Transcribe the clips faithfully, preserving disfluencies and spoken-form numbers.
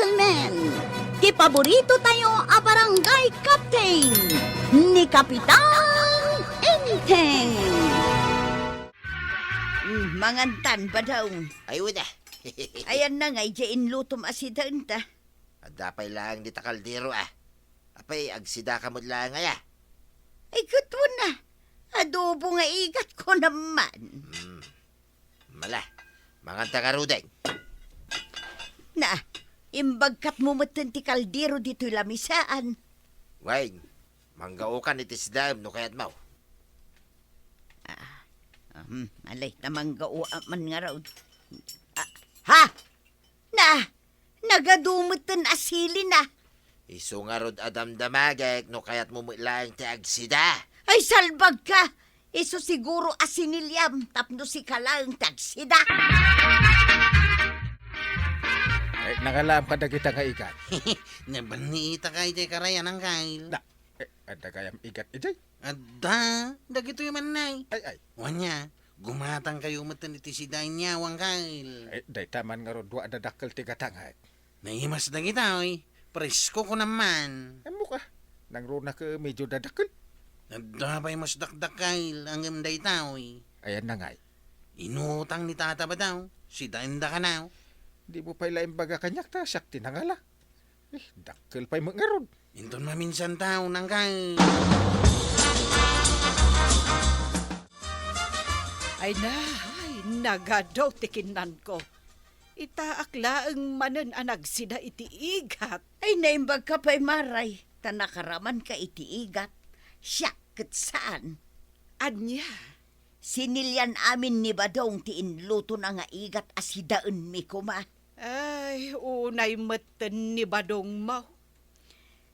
Gentlemen, ti paborito tayo a barangay captain, ni Kapitan Enteng. Mm, mangantan, Badong. Ay, wala. Ayan na nga, ija inlutom a sidaenta. Adda pay laeng dita kaldero, ah. Apay, agsidaka met laeng, aya? Ay, ket wen na. Adobo nga igat ko naman. Hmm. Mala, manganta ngaruden. Na, imbagkatmo metten ti kaldero ditoy lamisaan. Wen, manggaokan iti sidaem no kayatmo. Ah, um, alay, ta manggaoak man ngarud. Ah, ha? Na, nagadu metten a silina. Isu ngarud a damdamagek no kayatmo met laeng ti agsida. Ay, salbagka! Isu siguro a siniliam tapno sika laeng ti agsida. Ay, nangalaam ka dagita nga igat. Nabanniitak idiay karayan, Angkel. Na, eh, adda gayam igat idiay? Adda, dagitoy man, Nay. Ay, ay. Wen aya, gumatangkayo metten iti sidaen, Angkel. Ay, dayta man ngarud dua a dadakkel ti gatangek. Naimas dagitoy, presko ko naman. Ammok a, nangruna ket medyo dadakkel. Adda pay mas dakdakkel, ngem daytoy. Ayan na ngay. Inutang ni Tata Badong, sidaenda kano. Dimo pay la imbaga kaniak ta siak ti nangala. Eh, dakkel pay met ngarud. Inton maminsan ta, Angkel. Ay na, ay, nagadu ti kinnanko. Itaak laeng manen a nagsida iti igat. Ay, naimbagka pay, Maray, ta nakaramanka iti igat. Siak ket saan. Ania? Sinilian amin ni Badong ti inlutona nga igat a sidaenmi koma. Ay, unay metten ni Badongmo.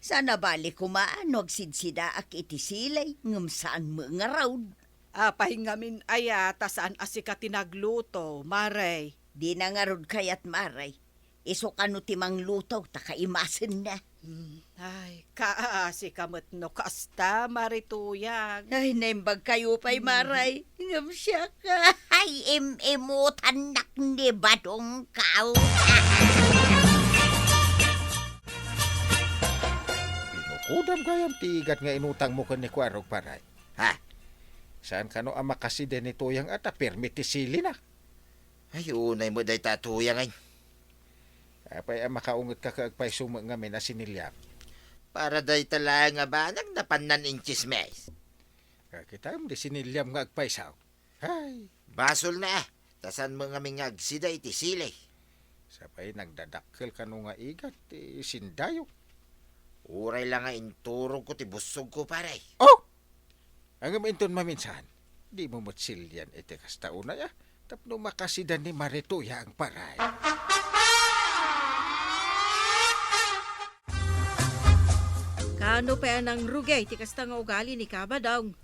Saan a bali koma no agsidsidaak iti silay, ngem saan met ngarud. Apay ngamin aya ta saan a sika ti nagluto, Maray? Dina ngarud kayat, Maray. Isu kano ti mangluto ta kaimasenna. Hmm, ay, kaasi ka met no kasta, Mari Tuyang. Ay, naimbag kayo pay, Maray. Ngem siak, ay, im-imutannak ni Badong kaw. Binukodam gayam ti igat nga inutangmo ken ni Kuarog, Paray. Ha? Saan kano a makasida ni Tuyang a ta permi ti silina? Ay, unay met dayta a Tuyang, ay. Apay a makaungetka ket agpayso met ngamin a siniliam? Para dayta laeng a banag napannan intsismis. Kakitam di siniliam nga agpayso. Ay. Basolna, ta saan met ngamin nga agsida iti sili. Sapay nagdadakkel kano nga igat ti sindayo. Uray la nga inturogko ti bussogko, pare. Oh! Ngem inton maminsan, dimo met silian iti kasta unay a tapno makasida ni Mari Tuyang, Paray. Kano pay a nangrugay ti kasta nga ugali ni Kabadong?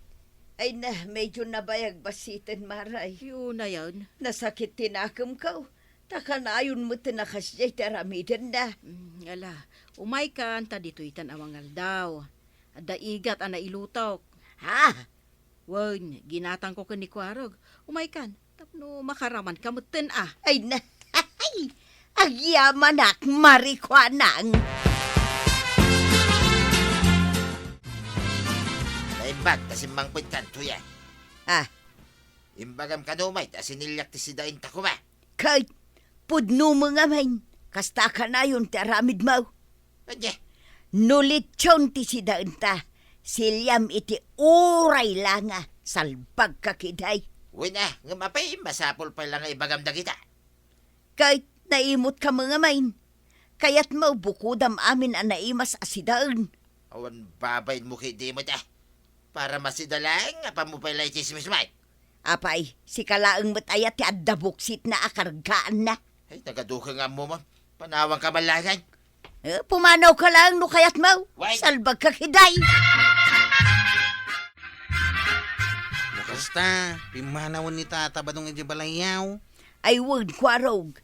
Ay na, medyo nabayag bassiten, Maray. Ti unayen? Nasakit ti nakemko. Ta kanayon met ti nakasdiay ti aramidenna. Mm, ala, umaykan ta ditoy tan awan nga aldaw. Adda igat a nailutok. Ha? Wen, ginatangko ken ni Kuarog. Umaykan, tapno makaramanka metten a. Ay na, agyamanak, Mari Kuanang. Naimbag ta simmangpetkan, Tuya. Ah. Imbagam kano met a siniliak ti sidaenta koma. Ket pudno met ngamin, kasta kanayon ti aramidmo. Ania? No litson ti sidaenta, siliam iti uray la nga salbagka ketdi. Wen a, ngem apay, masapul pay la nga ibagam dagita. Ket naimutka met ngamin. Kayatmo bukodam amin a naimas a sidaen. Awan babainmo ketdi met a. Para masida laeng, apanmo pay la itsismis met. Apay, sika laeng met aya ti adda buksitna a kargaanna. Ay, nagaduka nga ammo, ma'am. Panawanka man laeng. Eh, pumanawka laeng no kayatmo. Wait. Salbagka ketdi. No kasta, pimmanawen ni Tata Badong idiay balayyo. Ay, wen, Kuarog.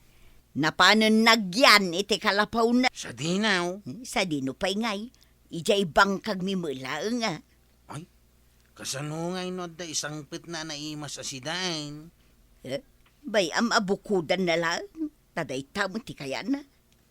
Napanen nagyan iti kalapawna. Sadino? Eh, sadino pay ngay? Idiay bangkagmi met laeng a. Ay, kasano ngay no adda isangpetna a naimas a sidaen? Eh, bay-am a bukodanna laeng, ta dayta met ti kayatna.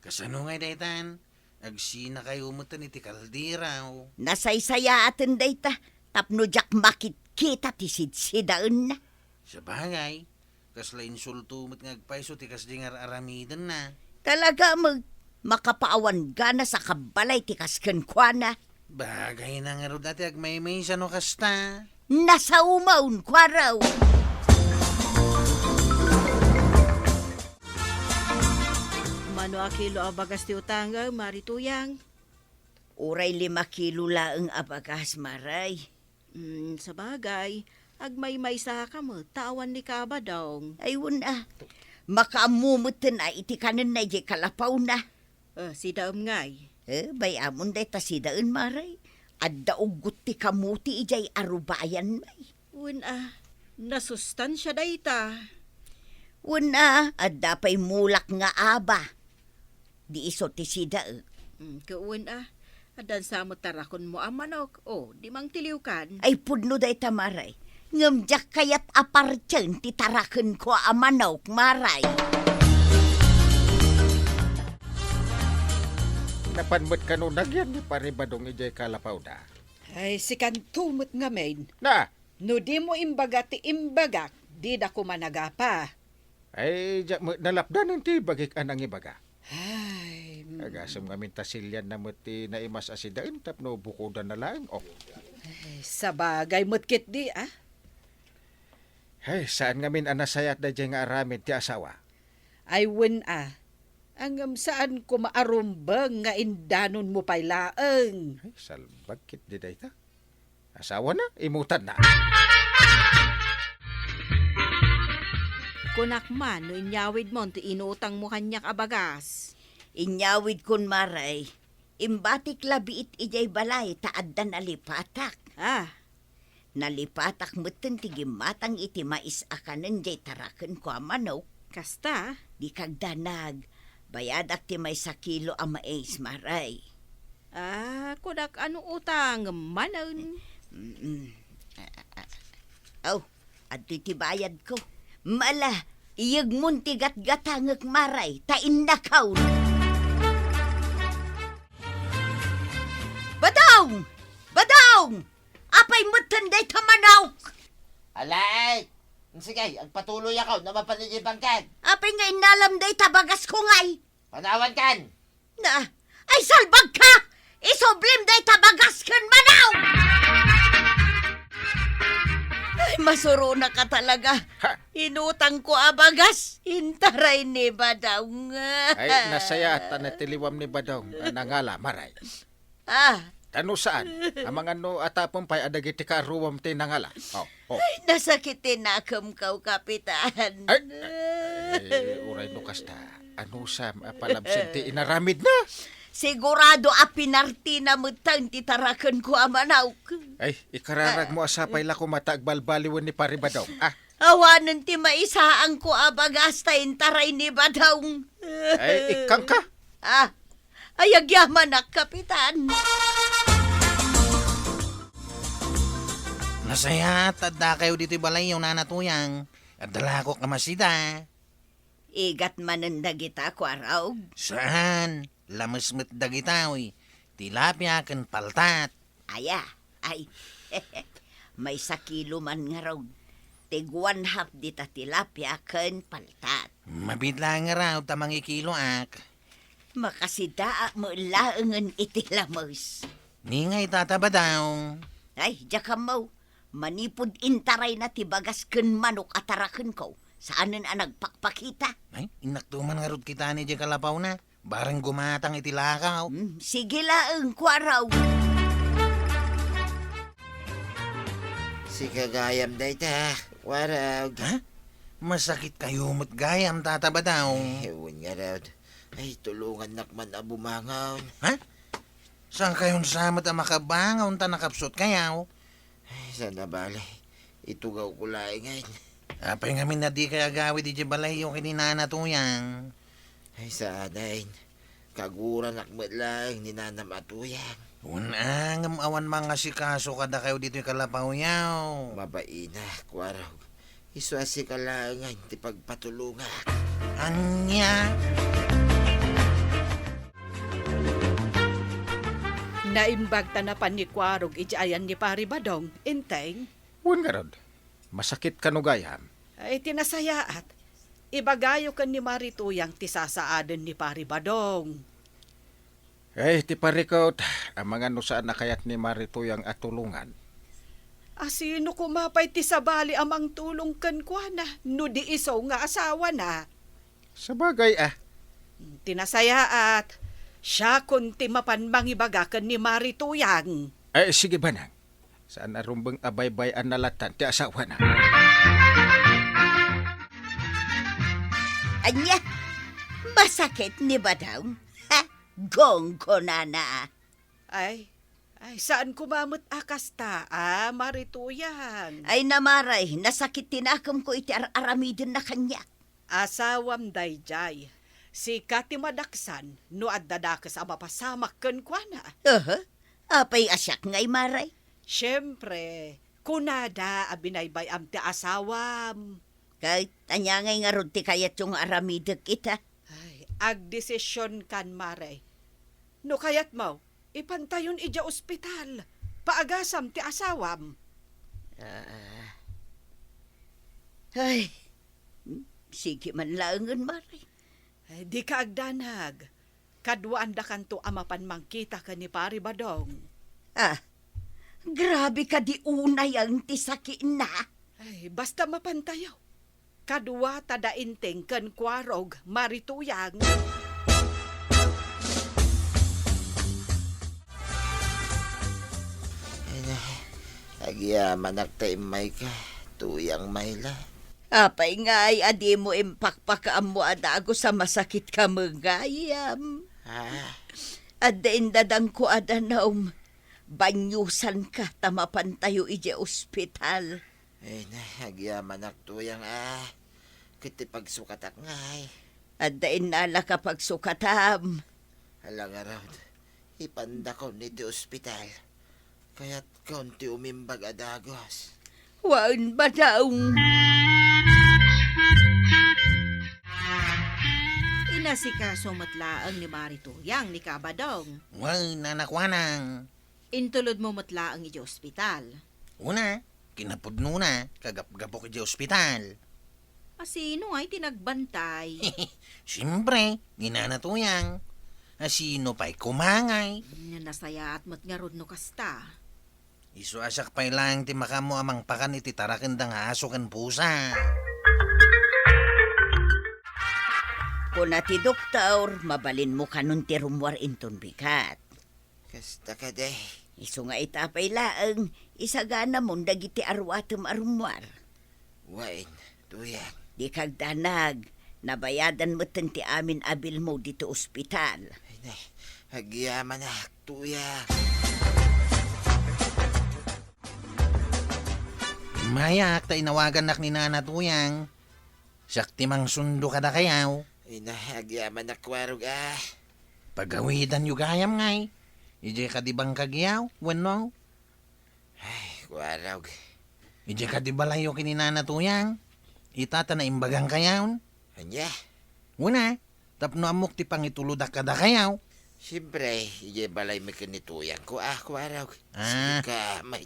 Kasano ngay daytan? Agsinakayo metten iti kaldera, o? Nasaysayaaten dayta, tapno diak makitkita ti sidsidaenna. Sabagay, kasla insulto met nga agpayso ti kasdi nga ar-aramidenna. Talaga met, makapaawan ganas a kabbalay ti kas kenkuana. Bagayna ngarud a ti agmaymaysa no kasta. Nasaumaon, kuaraw. Mano a kilo a bagas ti utangem, Mari Tuyang? Uray lima kilo laeng a bagas, Maray. Mm, sabagay, agmaymaysa ka met ta awan ni Kabadong. Ay, wen a. Makaammo metten a iti kanenna idiay kalapawna. Eh, sidaem ngay? Eh, bay-amon dayta sidaen, Maray. Adda uggot ti kamuti idiay arubayan, bay. Wen a, nasustansia dayta. Wen a, adda pay mulak nga aba. Di isu ti sidaek. Mm, ket wen a, addan sa met tarakenmo a manok, o, di mangtiliwkan. Ay, pudno dayta, Maray. Ngem diak kayat a partien ti tarakenko a manok, Maray. Napan met kano nagyan ni Pari Badong idiay kalapawda? Ay, sikanto met ngamin. Na! No dimo imbaga ti imbagak, dida koma nagapa. Ay, diak met nalapdanen ti bagik a nangibaga. Ay, mm. Agasem ngamin ta silianna met ti naimas a sidaen tapno bukodanna laeng. Oh. Ay, sabagay met ketdi, ah. Ay, saan ngamin a nasayaat daydiay nga aramid ti asawa? Ay, wen a. Ngem saan koma a rumbeng nga indanonmo pay laeng. Ay, salbag ketdi dayta. Asawana, imutanna. Kunak man no inyawidmon ti inutangmo kaniak a bagas. Inyawidkon, Maray. Imbatik la biit idiay balay ta adda nalipatak. Ah. Nalipatak metten ti gimmatang iti mais a kanen diay tarakenko a manok. Kasta? Di kagdanag. Bayadak ti maysa kilo a mais, Maray. Ah, kunak a no utang manen. Mm-mm. Ah, ah, ah. Aw, adtoy ti bayadko. Mala, iyegmon ti gatgatangek, Maray, ta innakaw. Badong! Badong! Apay metten dayta manok? Alay! Sige, agpatuloyakon no mapan idiay bangkag. Apay nga innalam dayta bagasko ngay? Panawankan! Na, ay salbag ka! Isublim dayta bagas ken manok! Ay, masuronaka talaga. Ha? Inutangko a bagas, intaray ni Badong. Ay, nasayaat ta natiliwam ni Badong a nangala, Maray. Ah. Ta no saan, amangan no atapem pay a dagiti kaaruam ti nangala. Oh, oh. Ay, nasakit ti nakemko, Kapitan. Ay, ay, uray no kasta, anusam a palabsen ti inaramidna? Sigurado a pinartina metten ti tarakenko a manok. Ay, ikararagmo a sapay la koma ta agbalbaliwen ni Pari Badong. Ah. Awanen ti maisaangko a bagas ta intaray ni Badong. Ay, ikkangka? Ah, ay agyamanak, Kapitan. Nasayaat, addakayo ditoy balayyo, Nana Tuyang. Adda lakok a masida. Igat manen dagita, Kuarog? Saan? Lames met dagita, oy. Tilapia ken paltat. Aya, ay. Maysa kilo man ngarud. Tig one half dita tilapia ken paltat. Mabiit laeng ngarud ta mangikiloak. Makasidaak met laengen iti lames. Ni ngay, Tata Badong? Ay, diak ammo. Manipud intarayna ti bagas ken manok a tarakenko, saanen a nagpakpakita. Ay, innakto man ngarud kitani diay kalapawna. Bareng gumatang iti lakaw. Hmm, sige laeng, Kuarog. Sika gayam dayta, Kuarog. Ha? Masakit kayo met gayam, Tata Badong? Ay, wen ngarud. Ay, tulongannak man a bumangon. Ha? Saan kayon sa met a makabangon ta nakapsut kayo? Ay, saan a bale. Itugawko laengen. Apay ngamin a dikay agawid idiay balayyo ken ni Nana Tuyang? Ay, saanen. Kaguranak met laeng ni Nanam a Tuyang. Wen a, ngem awan mangasikaso kadakayo ditoy kalapawyo. Mabainak, Kuarog. Isu a sika laengen ti pagpatulongak. Ania? Naimbag ta napan ni Kuarog iti ayan ni Pari Badong, Enteng. Wen ngarud, masakit kano gayam? Ay, ti nasayaat, ibagayo ken ni Mari Tuyang ti sasaaden ni Pari Badong. Ay, ti parikot, amangan no saan a kayat ni Mari Tuyang a tulongan. A sino koma pay ti sabali a mangtulong kenkuana no di isu nga asawana? Sabagay a. Ti nasayaat, siakon ti mapan mangibaga ken ni Mari Tuyang. Ay, sige, Banang. Saan a rumbeng a baybay-anna lattan ti asawana. Ania? Masakit ni Badong? Ha? Gong kunana. Ay, ay, saan koma met a kasta, a, Mari Tuyang? Ay, Maray, nasakit ti nakemko iti ar-aramidenna kaniak. Asawam daydiay. Sika ti madaksan no adda dakes a mapasamak kenkuana. Aha. Apay a siak ngay, Maray? Siempre, kunada a binaybay-am ti asawam. Ket ania ngay ngarud ti kayatyo nga aramidek ita? Ay, agdesisionkan, Maray. No kayatmo, ipantayon idiay ospital. Paagasam ti asawam. Ah. Ay, sige man laengen, Maray. Ay, dika agdanag. Kaduaandakanto a mapan mangkita ken ni Pari Badong. Ah, grabe kadi unay ti sakitna. Ay, basta mapantayo. Kaduata da Enteng ken Kuarog, Mari Tuyang. Ay, na, agyamanak ta immayka, Tuyang Mayla. Apay ngay a dimo impakpakaammo a dagus a masakitka met gayam? Ah. Adda indadangko a danum. Baniosanka ta mapantayo idiay ospital. Ay, na, agyamanak, Tuyang, a. Ket ti pagsukatak ngay? Adda innalak a pagsukatam. Ala ngarud, ipandakon iti ospital. Kayatkon ti umimbag a dagus. Wen, Badong. Inasikaso met laeng ni Mari Tuyang ni Kabadong. Wen, anakuanang. Intulodmo met laeng idiay ospital. Una, kinapudnona, kagapgapok idiay ospital. A sino ngay ti nagbantay? Siempre, ni Nana Tuyang. A sino pay koma ngay? Nasayaat met ngarud no kasta. Isu a siak pay laeng ti makaammo a mangpakan iti tarakenda nga aso ken pusa. Kuna ti doktor, mabalinmo kanon ti rummuar inton bigat. Kasta kadi. Isu nga ita pay laeng, isaganamon dagiti aruatem a rummuar. Wen, Tuyang. Dika agdanag, nabayadan metten ti amin a bilmo ditoy ospital. Ay, na, agyamanak, Tuyang. Immayak ta inawagannak ni Nana Tuyang. Siak ti mangsundo kadakayaw. Ay, na, agyamanak, Kuarog, a. Pagawidanyo gayam ngay. Idiay kadi bangkagyaw, wenno? Ay, Kuarog. Idiay kadi balayyo ken ni Nana Tuyang. Ita ta naimbagankayaw. Ania? Wen a, tapno ammok ti pangitulodak kadakayaw. Siempre, idiay balaymi ken ni Tuyangko, a, Kuarog. Ah. Sika, may.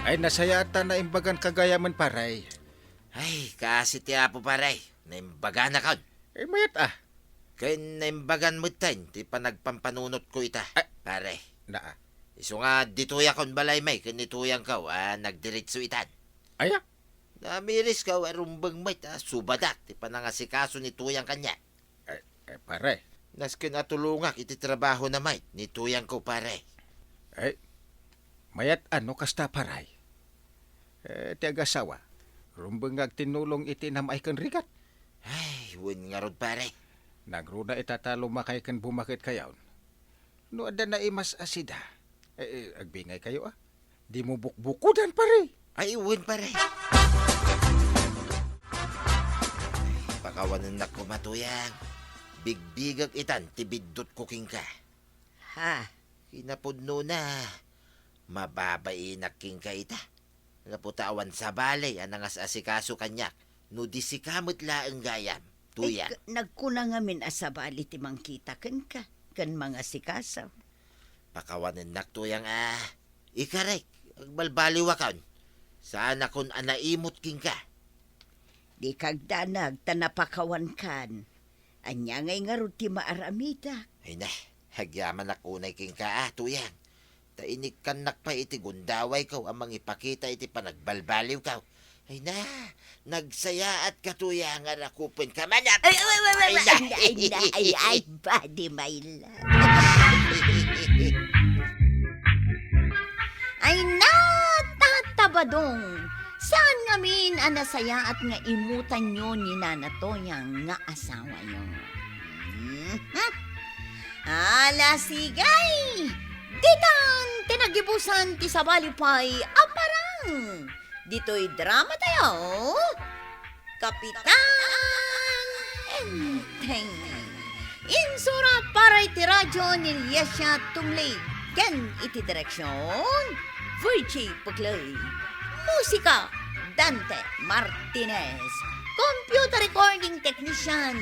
Ay, nasayaat ta naimbaganka gayamen, pare. Ay, kaasi ti Apo, pare. Naimbaganakon. Eh, mayat a. Ken naimbagan metten ti panagpampanunotko ita, Ay. Pare. Naa. Isu nga ditoyakon balaymi ken ni Tuyangko a nagdiretso itan. Aya? Namirisko a rumbeng met a subadak ti panangasikaso ni Tuyang kaniak. Eh, eh, pare. Nasken a tulongak iti trabahona met ni Tuyangko, pare. Eh, mayat a no kasta, pare. Eh, ti agasawa, rumbeng nga agtinnulong iti namay ken rigat. Ay, wen ngarud, pare. Nangruna ita ta lumakay ken bumaketkayon. No adda naimas a sida, eh, eh, agbingaykayo, a. Dimo bukbukodan, pare. Ay, wen, pare. Pakawanennak koma, Tuyang. Bigbigek itan ti biddutko kenka. Ha? Kinapudnona, mababainak kenka ita. Gapu ta awan sabali a nangas-asikaso kaniak no di sika met laeng gayam. Tuyang. Ay, k-, nagkuna ngamin a sabali ti mangkita kenka, ken mangasikaso. Pakawanennak, Tuyang, a ikarek, agbalbaliwakon. Saanakon a naimut kenka. Dika agdanag ta napakawankan. Ania ngay ngarud ti maaramidak? Ay na, agyamanak unay kenka, a, Tuyang. Ta inikkannak pay iti gundawayko a mangipakita iti panagbalbaliwko. Ay na, nagsayaatka, Tuyang, a nakupenka man. Ay, ay, ay, ay, ay, ay, na, ay, ay, ay, ay, ay, body, my love. Ay na, Tata Badong, saan ngamin a nasayaat nga imutanyo ni Nana Toyang nga asawayo? Mhm. Ala, sige! Ditan ti nagibusan ti sabali pay a parang ditoy drama tayo, Kapitan Enteng. Insurat para iti radyo ni Liesia Tumlig ken iti direksyon, Virgie Puclay. Musika, Dante Martinez. Computer recording technician,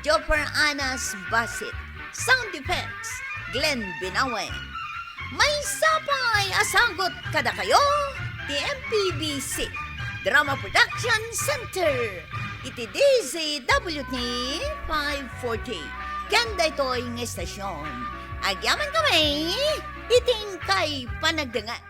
Jopper Anas Basit. Sound effects, Glenn Binawe. Maysa pay a sagut kadakayo ti M P B C Drama Production Center iti D Z W T five forty. Ken daytoy nga estasyon, agyamankami iti inkay panagdengngeg.